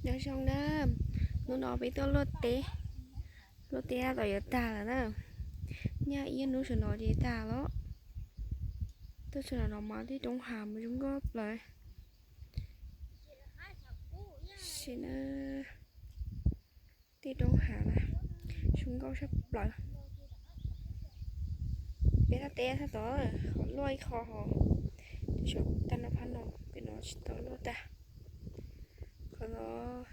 Nyob zoo na, hnub no peb tuaj luaj teb, luaj teb tab tom yuav tag lawm na. Nyob ib hnub saum no ces tag lawm. Tuaj txog no mas tej roob hav mas zoo nkauj plaws. Sim na, tej roob hav na, zoo nkauj sab plaws. Peb thaj teb thaj tod qhov luaj ib qho ho, tag no phab no, pem no tsis tau luaj tag. Qhov no,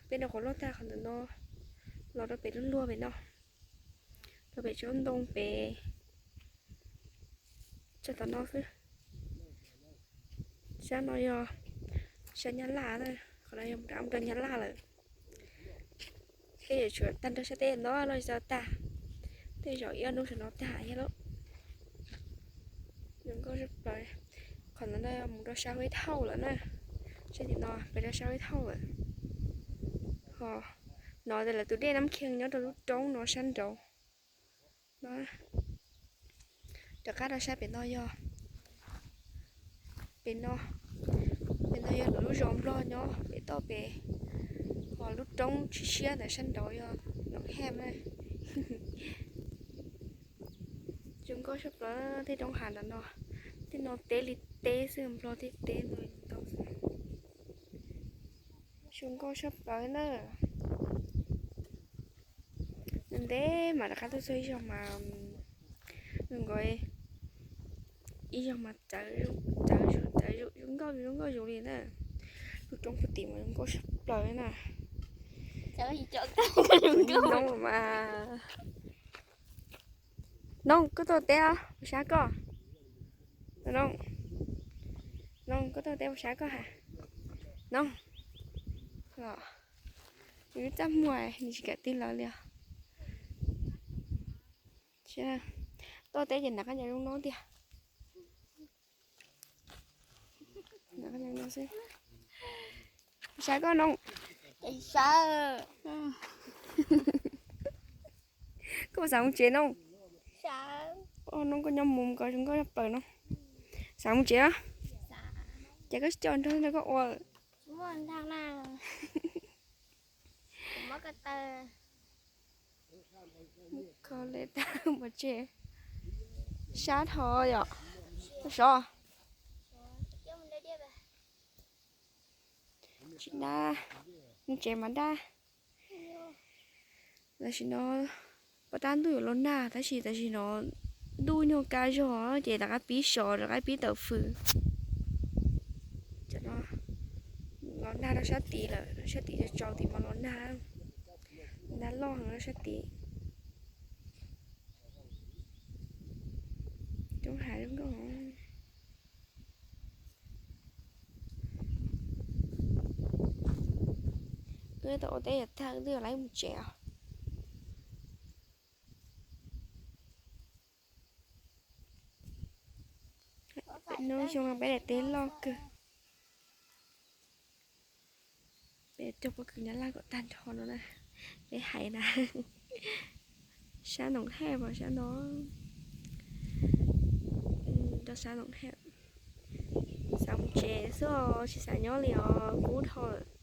peb no qhov luaj tag qhov ntawm no, los rau pem lub luag pem no, rau pem tsob ntoo pem, txog tom no xwb. Sab no yog sab Nyab Laj na, qhov no yog mus rau Nyab Laj lawm. Thiab yuav tsum tag nrho sab teb no los tsis tau tag, tej zaum ib ob hnub saum no tag thiab lauj. Zoo nkauj sab plaws. Qhov no mus rau sab Huab Thauj lawm na, sab tim no pem rau sab Huab Thauj lawm. Ho no lawv tus dej Nab Khiee nyob rau lub roob no sab nraud no. Rov qab rau sab pem no yog, pem no, pem no yog lawv lub zos Nplog nyob pem toj pem, ho lub roob tshiab tshiab ntawm sab nraud yog Noom Hej na. Zoo nkauj sab plaws tej roob hav ntawm no, tej no teb li teb xwb, Nplog tej teb no ntau xwb. Zoo nkauj sab plaws na. Ntev mas rov qab tuaj txog ib zaug mas, nkaus ib zaug mas txawv, txawv, txawv, zoo nkauj, zoo nkauj zoo li na. Lub roob puag tim mas zoo nkauj sab plaws na. Noob mas, Noob koj tuaj teb os, puas sab koj? Noob, Noob koj tuaj teb puas sab koj ha? Noob, los, nws txaj muag nws tsis kam tig lawv li os. Tuaj teb ces nram qab ncaws zoo no tiag. Nram qab ncaws no xwb. Puas sab koj Noob? Koj puas xav mus tsev Noob? Noob koj nyob mus koj zoo nkauj sab plaws no. Xav mus tsev os? Ces koj tsis coj nrog nrog koj ua. Kho le tag pov tseg. Sab dhau yom. Sov. Tsis dab, mus tsev mas dab. Tam sim no pom tab ntuj yuav los nag tab sis tam sim no ntuj nyuag kaj zog ces rov qab pib sov rov qab pib tawm fws. Los nag rau sab tid lawm, sab tid tsaus tsaus tid mas los nag, nag loj heev rau sab tid. Roob hav zoo nkauj. Wb tau ua teb yam tag wb twb yuav laiv mus tsev os. Hnub xyoo no peb daim teb loj kawg. Peb cog pob kws Nyab Laj kom tag nrho no na. Peb hais na, sab Noom Hej mas sab no, rau sab Noom Hej. Xav mus tsev xwb os, tsis xav nyob li os, kub dhau lawm.